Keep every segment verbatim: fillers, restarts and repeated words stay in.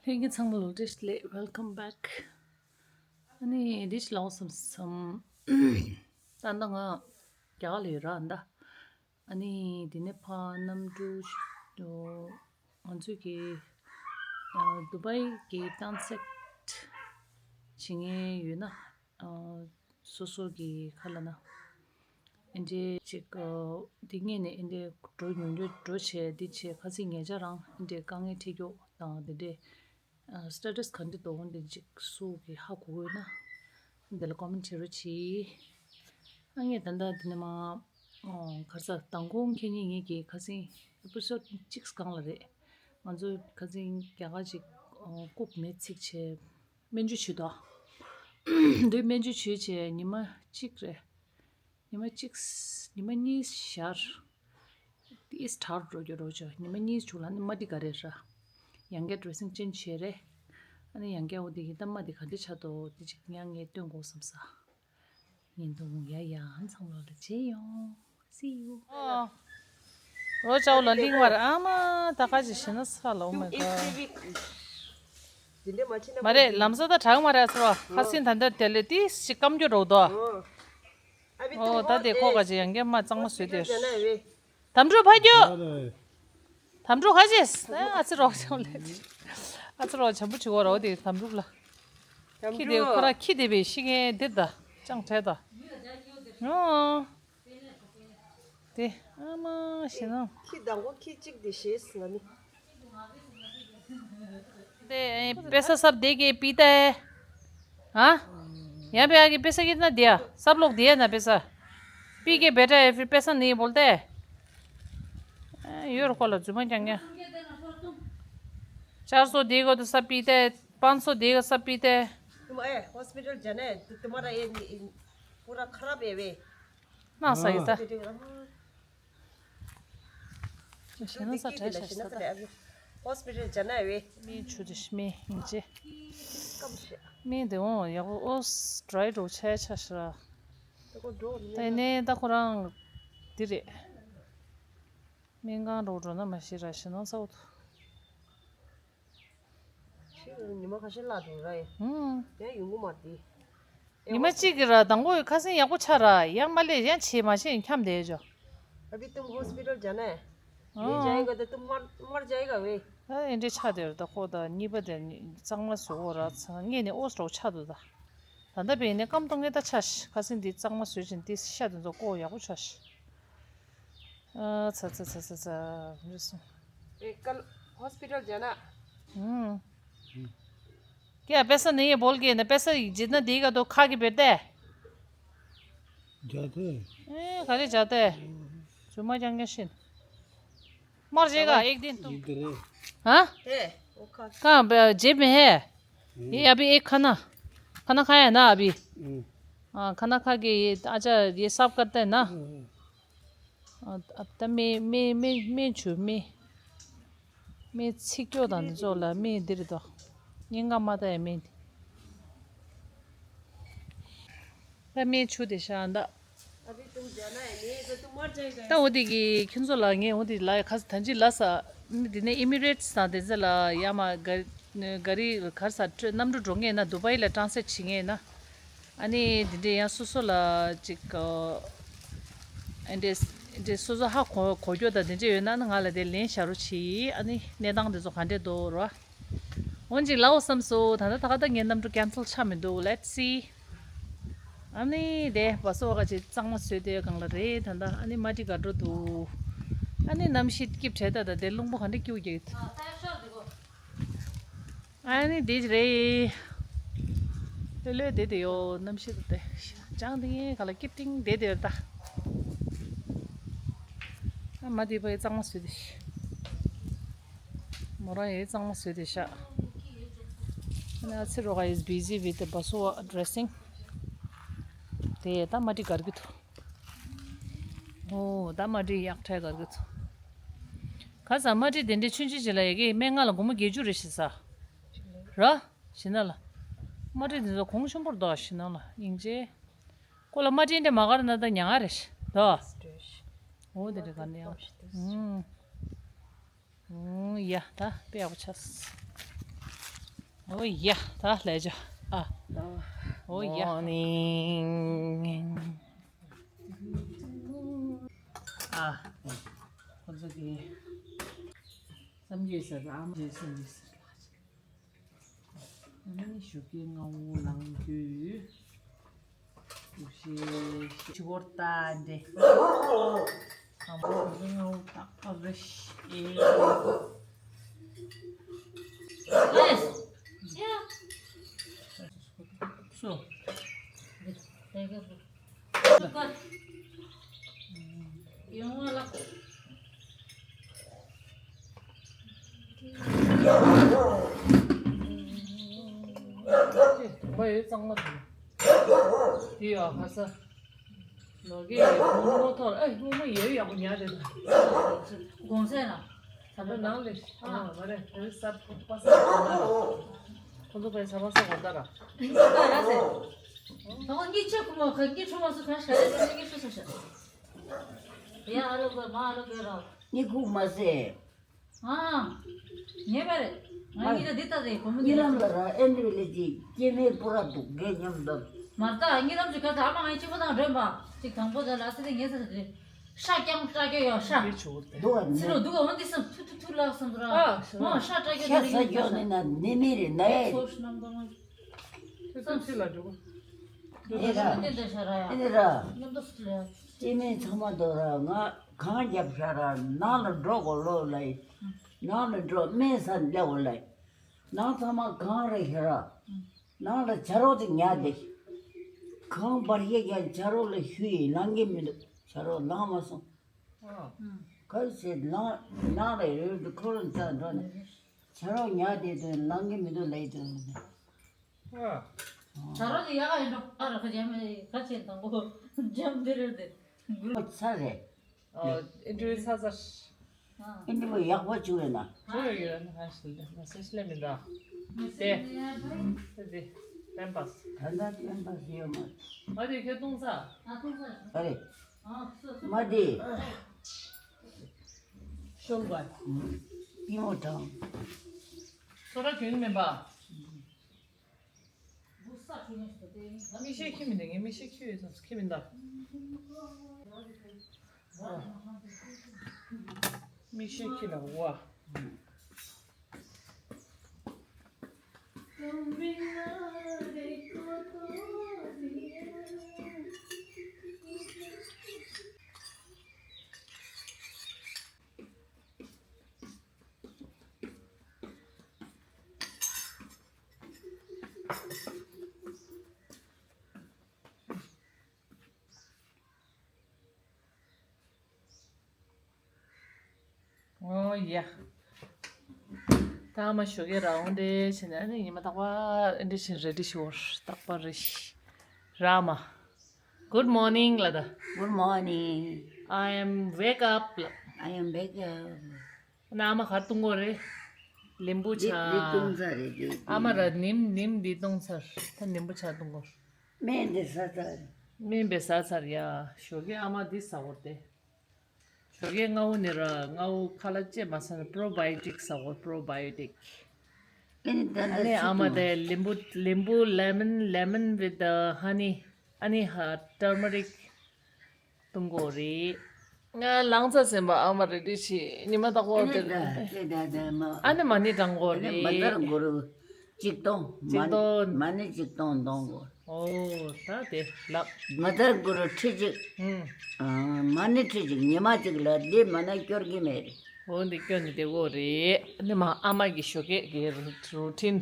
ལྷན་རྒྱས་ཚང་མ་ལོ་བཀྲ་ཤིས་བདེ་ལེགས། Welcome back. ཨ་ནི་འདི་ཅི་ལབ་དགོས་བསམ་སོང་། ད་ལྟ་ང་རྒྱ་གར་ལ་ཡོད་ར་ད། ཨ་ནི་འདི་ནས་ཕར་གནམ་གྲུ་ང་ཚོས་ཀྱི་ཨ་དུ་བའི་གི་ཊན་སིཊ་བྱེད་མཁན་ཡོད་ན། ཨ་སོ་སོ་གི་ཁ་ལ་ན་ཨེ་འདྲའི་ཅིག་ཨ་འདི་ངེས་ནས་ཨེ་འདྲའི་འགྲོ་ཉུང་ཉུང་འགྲོ་བྱས་འདི་བྱས་ཁ་སང་ཉེ་ཆར་རང་ཨེ་འདྲའི་དཀའ་ངལ་འཕྲད་རྒྱུ་དང་འདི་འདྲའི་ཨ་སི་ཊེ་ཊས་ག་འདྲ་འདུག་འདི་ཅིག་སུ་གི་ཧ་གོ་གི་ཡོད་ན་འདི་ལ་ཀོ་མེན་བྱེད་རོགས་གྱིས། ཨ་ངས་ད་ལྟ་འདི་ནས་མ་ཨ་ག་རེ་ཟ་མདང་དགོང་ཁེ་ཉིན་ངེད་ཀྱི་ཁ་སང་ཨེ་པི་སོ་ཌི་གཅིག་སྒང་ལ་རེད། ང་ཚོ་ཁ་སང་རྒྱ་གར་ཅིག་ཨ་རྐུབ་མེ་འཚིག་བྱས། སྨན་བཅོས་བྱས་དོ། འདི་སྨན་བཅོས་བྱས་བྱས་ཉི་མ་གཅིག་རེད། ཉི་མ་གཅིག་ཉི་མ་གཉིས་ཤར། ཏིས་དྲག་འགྲོ་རྒྱུ་རོ་ཅོ་ཉི་མ་གཉིས་བྱུང་ལ་ནི་མ་ཏི་ག་རེ་ར། ཡང་བསྐྱར་ཌེ་རེ་སིང་ཅེན་ཇི་བྱས་རེད། ཨ་ནི་ཡང་བསྐྱར་འོ་དེ་གི་གཏམ་མ་དེ་ག་འདྲ་ཆགས་འདུག་དེ་ཅིག་ཡང་ངས་སྟོན་དགོས་བསམ་ས། ཉིན་དུ་ཡ་ཡ་ཚང་ལོ་ལ་བྱེད་ཡོང་། See you. ཨོ། རོ་ཅའོ་ལ་ལིང་བར་ཨ་མ་ད་ག་ཅི་ཞེ་ན་ས་ལ། Oh my God. མ་རེད་ལམ་ས་ད་དྲག་མ་རེད་ཨ་ཚོ། ཁ་སིན་ད་འདི་དེ་ལས་ཏིས་ཅིག་སྐམ་རྒྱུ་རོགས་དོ། ཨོ་ད་དེ་ཁོ་ག་ཅི་ཡང་སྐྱེ་མ་གཙང་མ་བཟོས་ཏེ། དམ་ཕྲུག་ཕ་རྒྱུ། དམ་ཕྲུག་ཁ་ཅིས། ཨ་ཙི་རོགས་ཆང་ལས། ཨ་ཙི་རོགས་བྱམས་པོ་བྱེད་དགོས་རོགས་དེ་དམ་ཕྲུག་ལ། ཁྱི་དེ་ཁོ་ར་ཁྱི་དེ་བས་ཤི་ངན་འདི་ད་ཅང་བྲལ་ད། ཨོ། དེ་ཨ་མ་ཤི་ན། ཁྱི་དང་པོ་ཁྱི་གཅིག་དེ་ཤེས་ང་ནི། དེ་པེ་ས་སབ་དེ་གི་པི་ཏའི། ཨ། ཡང་པེ་ཨ་གི་པེ་ས་གི་ན་དེ་ཡ་སབ་ལོག་དེ་ཡ་ན་པེ་ས། པི་གི་བེ་ཏྲ་ཨེ་ཕི་པེ་ས་ནི་བོལ་ཏེ། ཡོད་ར་ཁོ་ལ་རྫུན་མ་རྐྱང་རྐྱང་། ཅར་སོ་དེ་གོ་དུ་སབ་པི་ཏའི། པན་སོ་དེ་གོ་སབ་པི་ཏའི། तुम ए हॉस्पिटल जाना है तो तुम्हारा ये पूरा खराब है वे। ना सही था। ཞེ་ན་ས་བྲལ་ཤ་ཤ་ད། ཧོ་སི་པི་ཊལ་ཇ་ན་ཝེ། སྨན་ཆུ་དེ་སྨན་ཡིན་ཅེ། སྨན་དེ་འོང་ཡག་པོ་ཨོ་སི་ཌ་རའི་རོ་ཆ་ཆ་ཤ་ར། ད་ཡིན་ནའི་ད་ཁོ་རང་འདི་རེད། སྨན་ཁང་རོ་འགྲོ་ན་མ་ཤི་ར་ཞེ་ན་ས་འོ་ཐུ། ཉི་མ་ཁ་ཤས་ལ་འདུག་ར་ཡ། ཡང་ཡོང་གི་མ་དེ། ཉི་མ་གཅིག་གི་ར་དང་པོ་ཁ་སང་ཡག་པོ་ཆགས་ར་ཡང་མ་སླེབས་ཡང་བྱེད་མ་བྱེད་འཁྱམས་བསྡད་ཅོ། अभी तुम हॉस्पिटल जाना है। नहीं जाएगा तो तुम मर मर जाएगा वे। ཨ་ཨེ་འདྲས་ཆགས་བསྡད་ར་ད་ཁོ་ད་གཉིས་པ་དེ་གཙང་མ་བཟོ་འོ་ར་ཚང་ངས་ནི་ཨོ་སི་རོག་ཆགས་འདུག་ད། ད་ལྟ་བས་ནི་སྐམ་གཏོང་ངེ་ད་ཆ་ཤི་ཁ་སང་འདི་གཙང་མ་བཟོས་ཅིང་འདི་ཤ་དེ་ཚོ་ཀོ་ཡག་པོ་ཆ་ཤི། ཨ་ཚ་ཚ་ཚ་ཚ་ཚ། འདི་སོང་། ए कल हॉस्पिटल जाना। हम्म। क्या पैसा नहीं है बोल के ना, पैसा जितना देगा तो खा के बैठता है। जाते हैं। ए, खाली जाते हैं। चुम्मा क्या क्या शिन। मर जाएगा एक दिन तो। इधर है। हाँ? है, वो खा। कहाँ ब-, जेब में है? ये अभी एक खाना, खाना खाया है ना अभी? हम्म। हाँ, खाना खा के ये, अच्छा, ये साफ करते हैं ना? हम्म। ཨ་ད་སྨན་སྨན་སྨན་སྨན་ཆུ་སྨན། སྨན་ཚིག་སྐྱོ་དང་འདི་ཚོ་ལ་སྨན་འདིར་དོ། སྙིང་ག་མ་ད་ཡ་སྨན་འདི། ད་སྨན་ཆུ་དེ་ཤ་འདའ། ད་འོ་དེ་གི་ཁྱོད་ཚོ་ལ་ངས་འོ་དེ་ལ་ཁ་ཐན་ཅི་ལ་ས། འདི་ནས་ཨི་མི་རེ་ཊི་སི་དང་དེ་ཚོ་ལ་ཡ་མ་ག་ག་རི་གར་ས་གནམ་གྲུ་འགྲོ་ངེས་ན་དུ་བའི་ལ་ཊྲན་སི་ལེཊ་བྱེད་ངེས་ན། ཨ་ནི་འདི་འདྲའི་ཡང་སོ་སོ་ལ་ཅིག་ཨ་འདྲའི་འདྲའི་སོ་སོ་ཧ་གོ་གོ་རྒྱུ་དང་འདི་འདྲའི་ཡོད་ན་ནི་ང་ལ་དེ་ལན་བྱ་རོགས་གྱིས། ཨ་ནི་གནས་སྟངས་འདི་ཚོ་ག་འདྲས་འདུག་རོ། འོན་ཅིག་ལའོ་བསམ་སོ། ད་ལྟ་ད་ག་ད་ངའི་གནམ་གྲུ་ཁེན་སལ་ཆགས་མི་འདུག Let's see. ཨ་ནི་དེ་བ་སོ་བ་ག་ཅིག་གཙང་མ་བཟོས་དེ་གང་ལ་རེད། ད་ལྟ་ཨ་ནི་མ་ཏི་ག་འགྲོ་འདུག་ཨ་ནི་གནམ་གཤིས་སྐྱིད་བྲལ་ད། ད་དེ་རླུང་བུ་ག་འདྲས་སྐྱུག་གི། ཨ་ནི་འདི་རེད། ལྷོད་ལྷོད་བསྡད་དེ་ཡོད། གནམ་གཤིས་དེ་ལྗང་དེ་ག་ལ་སྐྱིད་ཏིང་བསྡད་དེ་ཡོད་ད། ཨ་མ་དེ་བས་གཙང་མ་བཟོས་དེ། མོ་རང་ཡས་གཙང་མ་བཟོས་དེ་ཤག་ཨ་ནི་ཨ་ཚེ་རོགས་is busy with the བ་སོ་བ་dressing. དེ་ད་མ་དེ་གར་གི་ཐུ། ཨོ་ད་མ་དེ་ཡག་ཕྲ་གར་གི་ཐུ། ག་ས་མ་དེ་དེ་འདྲའི་ཆུན་ཆུན་ཅིག་ལ་ཡ་གི་སྨན་ཁང་ལ་སྒོར་མོ་བརྒྱད་ཅུ་རེ་ཞིག་ཟ། ར། ཞི་ན་ལ། མ་དྲི་འདི་ཚོ་གོང་ཆེན་པོར་འདུག་ཞི་ན་ལ་ཡིན་ཅེ། ཁོ་ལ་མ་དྲི་འདྲ་མ་གར་ན་ད་ཉང་ང་རེ་ཞི་འདུག་འོ་དེ་འདྲ་ག་ནས་ཡང་ཞི་འདུག་ཨུམ། ཨུམ་ཡ་ད་དཔེ་ཡག་པོ་ཆགས། ཨོ་ཡ། ད་ལས་བྱ། ཨ། ཨོ་ཡ། Morning. ཨ། ཁོ་ཚོ་གི་བསམ་གྱིས་ཟེར་ཨ་མ་རྗེས་སུ་ཡིས་ཟེར་ལ། ཨ་ནི་ཞོགས་ཀའི་སྔ་པོ་ལངས་དུས། ཞུ་ཤེས་ཞུ་བོར་ལྟ་འདི། ཨ་མ་ཁོ་ཚོ་སྔ་པོ་རྟག་པར་རེ་ཤེས། ཨེ། སོ། མ་ཡོད་གཙང་མ་དང་། དེ་ཡ་ཧ་ས། ལོ་གེ་ཡོད་ངོ་མ་ཐོར་ཨེ་ངོ་མ་ཡོད་ཡག་པོ་ཉལ་དེ་དང་། གོང་ཚད་ན། ད་ལོ་ནང་ལས་ཨ་མ་རེད་དེ་ས་པ་ས་གོང་ན་ཁོ་ཚོ་པའི་ས་པ་ས་གོང་ད་ར། ད་ཡ་ཟེར། ད་ངོ་གཉིས་ཆེ་ཁུ་མོ་ཁ་གཉིས་ཁྲོ་མ་སུ་ཁ་ཤ་རེད་ཟེར་གཉིས་ཁྲོ་སུ་ཤ། ཡ་ཨ་ལོ་གོ་མ་ཨ་ལོ་གོ་ར། གཉིས་ཁུ་མ་ཟེར། ཨ། ངེས་པ་རེད། ང་གཉིས་ཀ་འདི་ལྟ་རེད་གོ་མོ་འདི་གཉིད་ལམ་ལ་ར་ཨེ་འདྲ་ལས་ཀྱི་སྐྱེ་མེད་པོ་ར་འདུག་རྒས་སྙམ་དང་། མ་ལྟ་གཉིད་ལམ་ཅིག་ག་ད་ཨ་མ་ང་གཅིག་པོ་དང་འདྲེན་པ། ཅིག་དང་པོ་དེ་ལ་སི་དེ་ངེས་ས་རེད། ཤ་རྐྱང་སྐྲ་རྒྱ་ཡོད་ཤ། འདི་ཆུ་བུར་ཏེ། འདུག་བ་ཚི་ནི། ལོ་འདུག་བ་འོན་ཏེ་སམ་ཐུ་ཐུ་ཐུ་ལག་སམ་ར། ཨ་ཤ་ཤ་སྐྲ་རྒྱ་ཤ་དེ་ས་རིང་ཤ་ཡོད་ཤ། ནི་ན་ནི་མི་རེད་ན་ཡ། ཚོ་ཤ་ནམ་དང་། ཐུ་ཐུ་ཐུ་ལ་འདུག་བ། འདི་ར། འདི་འདི་ཤ་ར་ཡ། འདི་ར། ཉམས་དོ་སུ་ལ་ཡ། སྐྱེ་མེད་ཚང་མ་དོ་ར་ང་གང་རྒྱབ་ཤ་ར་ནང་ལ་འགྲོ་གོ་ལོ་ལ་ཡི། ནང་ལ་འགྲོ་སྨན་ས་ལེ་འོ་ལ་ཡི། ནང་ཚང་མ་གང་རེད་ཤ་ར། ནང་ལ་བྱ་རོག་ཅིག་ཉལ་བསྡད། གང་བར་ཤེས་ཀྱང་བྱ་རོག་ལ་ཞུ་ཡི་ལང་གི་མི་འདུག་བྱ་རོག་ལང་མ་སོང་། ཨ། ག་རེ་བྱེད་ལང་ནང་ལ་ཡོད་དུ་ཁོ་རང་རྩ་འགྲོ་ནས་བྱ་རོག་ཉལ་བསྡད་དུས་ལང་གི་མི་འདུག་ལབ་ཡི་དུས། ཨ། བྱ་རོག་དེ་ཡག་ག་ཡིན་འགྲོ་ཨ་ར་ཁ་ཇམ་ག་ཆེ་དང་པོ་ཇམ་འདི་རེད་དེ། ཨོ་ཚར་རེད། ཨོ་ཨིན་ཊར་བིའུ་ཚར་ཚར། ཨ། ཨིན་ཊར་བིའུ་ཡག་པོ་བྱུང་ཡོད་ན། བྱུང་ཡོད་ཡོད་ན་ཧ་ཤི་ལེ་ང་སེ་ཤི་ལེ་མི་འདུག་དེ། དེ་དེ་པེམ་པར་སི། ད་ལྟ་པེམ་པར་སི་ཡོད་མ། མ་དེ་ཁྱོད་བཏུང་ཚར། ཨ་བཏུང་ཚར། ཨ་རེད། ཨ་སོ་སོ། མ་དེ། ཤོང་བ། ཨུམ། པི་མོ་དང་། སོ་ར་གྱོན་མེད་པ། མིག་ཤེལ་ཁྱི་མི་འདུག་ངས་མིག་ཤེལ་ཁྱི་ཡོད་ཙང་ཁྱི་མི་འདུག་མིག་ཤེལ་ཁྱི་ལ་འོ། ཨོ་ཡ། ད་མ་ཞོགས་ཀས་ར་འོང་དེ་བྱས་ནས་ཨ་ནི་ཉི་མ་རྟག་པར་ཨེ་འདྲ་བྱས་རེ་ཌི་ཤོར་རྟག་པར་རེ་ཤི་ར་མ། Good morning ལ་ད། Good morning. I am wake up ལ། I am wake up. ཨ་མ་གར་བཏུང་གོ་རེད། ལིམ་བུ་ཆ། འདི་འདི་བཏུང་ས་རེད་འདི། ཨ་མ་ར་ནིམ་ནིམ་འདི་བཏུང་ཚར། ད་ལིམ་བུ་ཆ་བཏུང་གོ། སྨན་འདི་ཟ་ཚར། སྨན་བས་ཟ་ཚར་ཡ། ཞོགས་ཀས་ཨ་མ་འདི་ཟ་གོ་རེད་དེ། ཞོགས་ཀས་སྔ་བོ་ནས་ར་སྔ་བོ་ཁ་ལག་ཅིག་མ་ཟ་ན་པྲོ་བ་ཡོ་ཊིག་ཟ་གོ་པྲོ་བ་ཡོ་ཊིག་ཨ་ནི་ད་ཨ་ནི་ཨ་མ་དེ་ལིམ་བུ་ལིམ་བུ་ལེ་མོན་ལེ་མོན་ཝི་ཛ་ཧ་ནི། ཨ་ནི་ཧ་ཊར་མ་རིག་བཏུང་གོ་རེད། ང་ལང་ཚ་ཟིན་པ་ཨ་མ་རེ་ཌི་ཆི་ཉི་མ་ཏག་པོ་དེ། ཨ་ནི་མ་ཎི་བགྲང་གོ་རེད། མ་དར་གུ་རུ་གཅིག་གཏོང་། གཅིག་གཏོང་། མ་ཎི་གཅིག་གཏོང་གཏོང་གོ། ཨོ་ད་དེ་ལབ། མ་དར་གུ་རུ་ཁྲི་གཅིག་ཨུམ། མ་ཎི་ཁྲི་གཅིག་ཉི་མ་གཅིག་ལ་འདི་མ་ཎི་སྐྱོར་གི་མེད་རེད། ཨོ་འདི་སྐྱོར་ནི་དེ་གོ་རེད། ཨ་ནི་མ་ཨ་མ་གི་ཞོགས་ཀས་གི་རུ་ཊིན་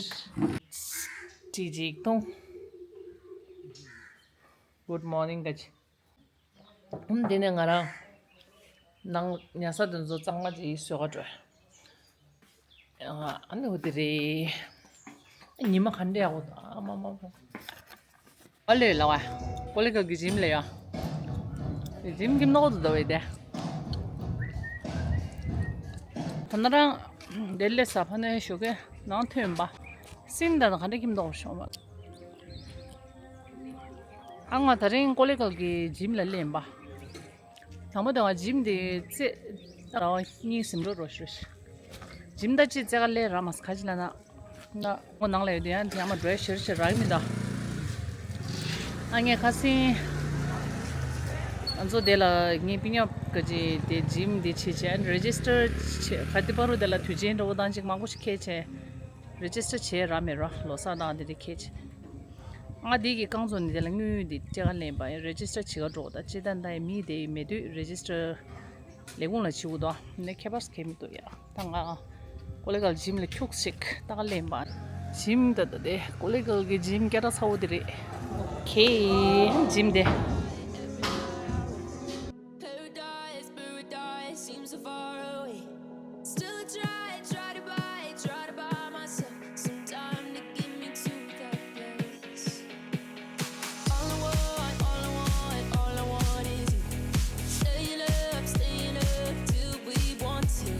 ཁྲི་གཅིག་གཏོང་། Good morning ག་ཅི། ཨུམ། དེ་ནས་ང་རང་ནང་ཉལ་ས་དེ་ཚོ་གཙང་མ་བྱས་བཟོས་ག་འགྲོ། ཨ་ནི་འོ་དེ་རེད། ཉི་མ་ག་འདྲ་ཡག་པོ་འདུག་ཨ་མ་མ་མ། ཨ་ལས་ལ་བ། ཀོ་ལི་ག་གི་ཇིམ་ལ་ཡ། ཇིམ་གྱི་ནོག་ཏུ་འདུག་བས་དེ། ད་ན་རང་དེ་ལས་ས་ཕ་ནས་ཞོགས་ཀས་ནང་ཐོན་པ། སིན་ད་ན་ག་འདྲ་ཁྱིམ་འདུག་ཤོག་མ། ཨ་ང་དེ་རིང་ཀོ་ལི་གལ་གྱི་ཇིམ་ལ་སླེབས་པ། དང་པོ་དེ་བ་ཇིམ་དེ་རྩེ་ར་བ་གཉིས་ཟིན་འགྲོ་རོ་ཞུ། ཇིམ་ད་ཅི་རྩེ་ག་ལས་ར་མ་ཁ་ཅི་ལ་ན། ན་ཁོ་ནང་ལ་ཡོད་དུས་ཡང་དེ་ཡང་མ་འགྲོ་ཡ་ཞེར་ཞེར་རག་གི་མི་འདུག་ཨ་ངས་ཁ་སང་ང་ཚོ་དེ་ལ་ངའི་པི་ཉོབ་ག་ཅི་དེ་ཇིམ་དེ་བྱེད་བྱས་རེ་ཇི་སི་ཊར་བྱེད་ག་དེ་པ་རུ་དེ་ལ་དུས་ཆེན་འགྲོ་བ་དང་ཅིག་མང་པོ་ཞིག་ཁེལ་བྱས་རེ་ཇི་སི་ཊར་བྱས་རག་མེད་ར་ལོ་གསར་དང་དེ་དེ་ཁེལ་བྱས། ང་དེ་གི་རྐང་བཙུགས་ནས་དེ་ལ་དངུལ་དེ་སྤྲད་ག་ལེན་པ་ཡིན། རེ་ཇི་སི་ཊར་བྱེད་ག་འགྲོ་ད་ཅི་ད་ད་མི་དེ་མེད་དུས་རེ་ཇི་སི་ཊར་ལས་ཁུངས་ལ་བྱེད་དགོས་དོ་ནས་ཁྱད་པར་གལ་མི་འདུག་ཡ། ད་ང་ཀོ་ལི་གྷལ་ཇིམ་ལ་ཁྱུག་ཞིག་ལྟ་ག་ལེན་པ། ཇིམ་ད་ད་དེ་ཀོ་ལི་གྷལ་གི་ཇིམ་སྐད་གྲགས་ཚ་བོ་དེ་རེད། ཁེ་ཇིམ་དེ། Paradise, paradise seems so far away. Still I try, try to buy, try to buy myself some time to get me to that place. All I want, all I want, all I want is you. Stay in love, stay in love till we want to.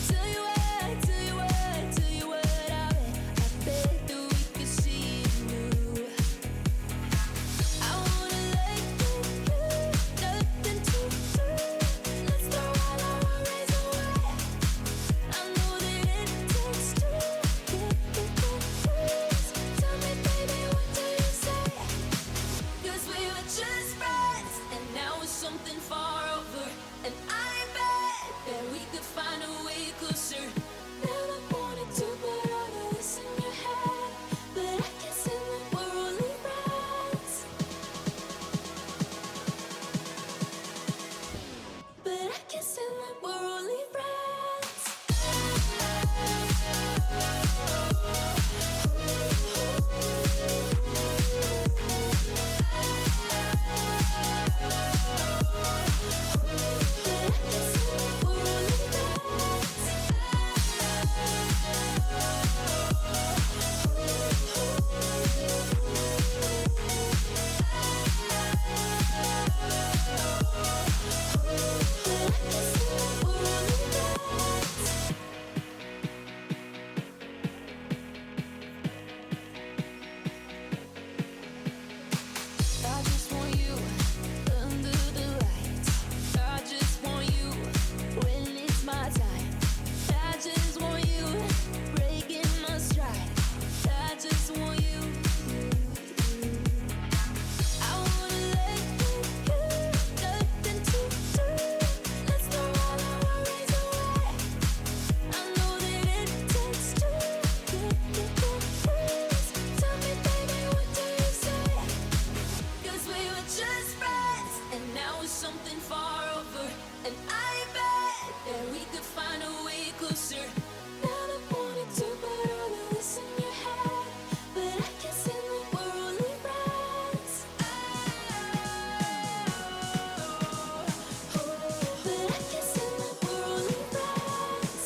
Tell you what, tell you what, tell you what, I bet, I bet that we could see it through. I wanna let you, nothing to do. Let's throw all our worries away. I know that it takes two to get the blues. Tell me, baby, what do you say? 'Cause we were just friends, and now it's something far over. And I bet that we could find a way closer. Never wanted to put all of this in your head, but I can't stand that we're only friends. But I can't stand that we're only friends. I just want you under the lights. I just want you when it's my time. I just want you breaking my stride. I just want you. I wanna let you, nothing to do. Let's throw all our worries away. I know that it takes two to get the blues. Tell me, baby, what do you say? 'Cause we were just friends, and now it's something far over. And I bet that we could find a way closer. Never wanted to put all of this in your head, but I can't stand that we're only friends. But I can't stand that we're only friends.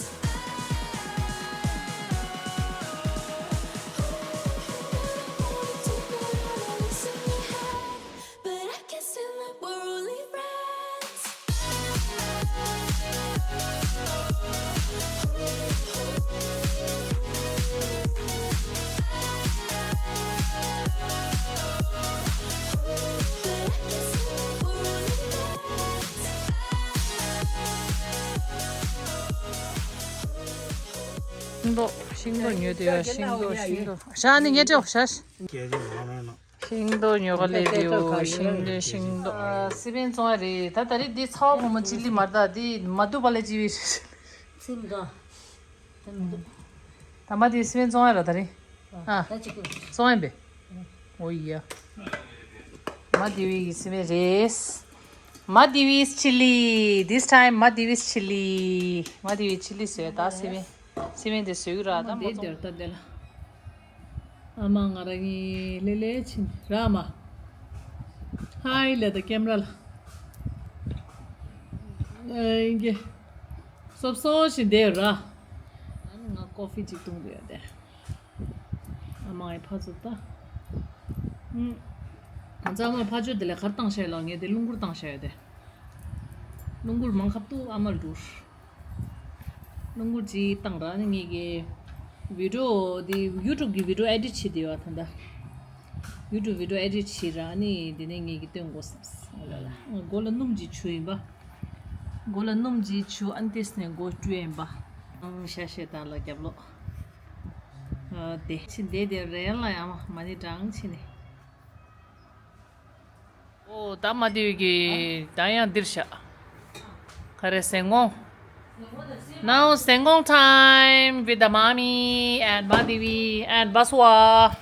Never wanted to put all of this in your head, but I can't stand that we're only friends. ཤིང་ཏོག་ཤིང་ཏོག་ཉོས་དེ་ཡོད། ཤིང་ཏོག་ཤིང་ཏོག་ཤ་ནི་ངས་སྤྲད་ཤ། ཤིང་ཏོག་ཉོ་ག་སླེབས་ཡོད། ཤིང་ཏོག་ཤིང་ཏོག་ཨ། སི་པན་བཙོང་ཡ་རེད། ད་ད་རེས་འདི་ཚ་བ་བུ་མོ་ཅི་ལི་མར་ད་འདི་མ་བཏུབ་པ་ལས་ཅི་བི་རེད། ཚིམ་དང་། ཚིམ་དང་། ད་མ་འདི་སི་པན་བཙོང་ཡ་ར་ད་རེས། ཨ། ད་ཅི་གོ། བཙོང་ཡ་བས། འོ་ཡ། མ་འདི་བི་གི་སི་པན་རེད། མ་འདི་བིས་ཅི་ལི། This time མ་འདི་བིས་ཅི་ལི། མ་འདི་བིས་ཅི་ལི་བཟོས་ད་སི་པན། སི་པན་དེ་བཟོས་གི་ར་ད་མ་བཙོང་། ཨ་མ་ང་རང་གཉིས་ལེ་ལེ་ཕྱིན་ར་མ། ཧའི་ལེ་ད་ཀེམ་ར་ལ། ཨེ་ཡིན་གྱི། སོབ་སོ་ཞིག་བསྡད་ཡོད་ར། ཨ་ནི་ང་ཀོ་ཧྥི་ཅིག་བཏུང་བསྡད་ཡོད་དེ། ཨ་མ་ཡི་ཕ་ཚོ་ད། ཨུམ། ང་ཚོ་ཨ་མ་ཕ་ཆོས་དེ་ལས་གར་བཏང་ཤག་ལ་ངས་དེ་རླུང་སྒུར་བཏང་ཤག་ཡོད་དེ། རླུང་སྒུར་མང་ཁབ་ཏུ་ཨ་མ་འགྲུར། རླུང་སྒུར་ཅིག་བཏང་ར་ནི་ངེད་ཀྱི་བི་ཌི་ཡོ་དེ་ཡུ་ཊུབ་ཀྱི་བི་ཌི་ཡོ་ཨེ་ཌིཊ་བྱེད་དེ་བ་ད་ལྟ། ཡུ་ཊུབ་བི་ཌི་ཡོ་ཨེ་ཌིཊ་བྱེད་ར་ནི་དེ་ནས་ངེད་ཀྱི་སྟོན་དགོས་བསམས། ཨོ་ལ་ལ། མགོ་ལ་སྣུམ་ཅིག་བྱུག་ཡིན་པ། མགོ་ལ་སྣུམ་ཅིག་བྱུག་ཨན་ཏེས་ནས་མགོ་བཀྲུས་ཡིན་པ། ཨང་ཤ་ཤེ་ད་ལ་རྒྱབ་ལོག་ཨ་དེ་ཕྱི་འདི་དེ་རེད་ལ་ཡང་མ་ནི་གྲང་ཕྱི་ནི། ཨོ་ད་མ་དེ་གི་ད་ཡང་འདིར་ཤ། ག་རེ་སེང་གོང་། Now Sengong time with the mommy and Madivi and Baswa.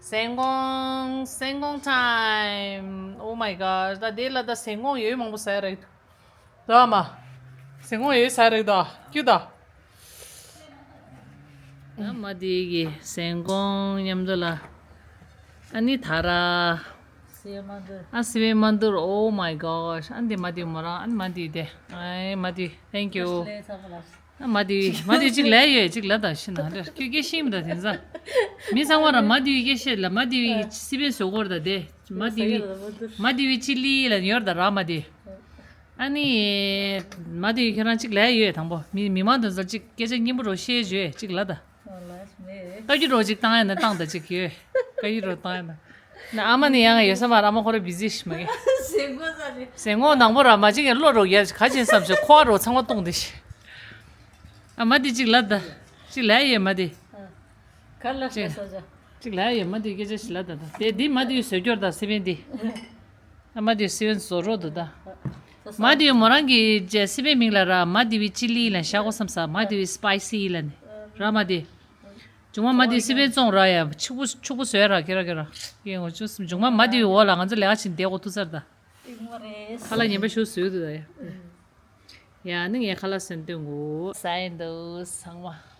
Sengong, Sengong time. Oh my gosh. ད་དེ་ལ་ད་སེང་གོང་ཡོད་མང་པོ་ཟ་ཡ་རེད། ད་མ། སེང་གོང་ཡོད་ཟ་རེད་ད། ཀྱུ་ད། ཨ་མ་དེ་གི་སེང་གོང་མཉམ་དུ་ལ། ཨ་ནི་ད་ར། སི་བན་མ་འདུར། ཨ་སི་བན་མ་འདུར། Oh my gosh. ཨ་འདི་མ་དེ་མོ་རང་ཨ་ནི་མ་དེ་དེ། ཨའི་མ་དེ། Thank you. ཨ་མ་དེ་མ་དེ་གཅིག་ལས་ཡོད་གཅིག་ལ་ད་ཤི་ན་འདྲ་ཁྱོད་སྐད་ཤེས་མི་ད་དེ་ཚ། མི་ཚང་མ་ར་མ་དེ་སྐད་ཤེས་ལ་མ་དེ་སི་བན་བཟོ་གོ་ར་ད་དེ། མ་དེ་མ་དེ་ཅི་ལི་ལ་ཡོར་ད་ར་མ་དེ། ཨ་ནི། མ་དེ་ཁྱོད་རང་གཅིག་ལས་ཡོད་དང་པོ་མི་མི་མང་དོན་ཚོ་གཅིག་སྐད་ཆ་སྙན་པོ་རོ་བཤད་བརྗོད་གཅིག་ལ་ད། ཀ་ཡུ་རོ་གཅིག་བཏང་ཡ་ན་བཏང་ད་གཅིག་ཡོད། ཀ་ཡུ་རོ་བཏང་ཡ་ན། ན་ཨ་མ་ནི་ཡང་ཡོད་ས་མ་ར་ཨ་མ་ཁོ་ར་བི་ཟི་ཤི་མ་གི། ཟེ་ངོ་ནང་པོ་ར་མ་གཅིག་ཡ་བློ་རོ་ཡ་ག་ཅན་བསམ་ཞིག་ཁོ་རོ་ཚང་མ་གཏོང་དེ་ཤི། ཨ་མ་དེ་གཅིག་ལ་ད། གཅིག་ལས་ཡོད་མ་དེ། ག་ལ་ཤ་ས་ཇ། གཅིག་ལས་ཡོད་མ་དེ་སྐད་ཆ་ཞིག་ལ་ད་ད་དེ་དེ་མ་དེ་བཟོས་སྐྱོར་ད་སི་བན་དེ། ཨ་མ་དེ་སི་བན་བཟོ་རོགས་འདུག་ད། མ་དེ་མོ་རང་གི་རྗེས་སི་བན་མིང་ལ་ར་མ་དེ་བི་ཅི་ལི་ལ་ཤ་གོ་བསམ་ས་མ་དེ་བི་སི་པའི་སི་ལ་ནི། ར་མ་དེ། ཇུང་མ་མ་དེ་སི་བན་བཙོང་ར་ཡ་ཕྱུག་པོ་ཕྱུག་པོ་བཟོས་ར་ཁེ་ར་ཁེ་ར། ཡེ་ངོ་ཅུ་ཇུང་མ་མ་དེ་བི་འོག་ལ་ང་ཚོ་ལས་ཀ་ཕྱིན་བསྡད་གོ་ཐུག་ཚར་ད། ཁ་ལག་ངན་པ་ཞུ་བཟོས་འདུག་ད་ཡ། ཡ་ནི་ངས་ཁ་ལག་སེམས་སྟོན་གོ་ས་ཡིན་འདུག་ཚང་མ།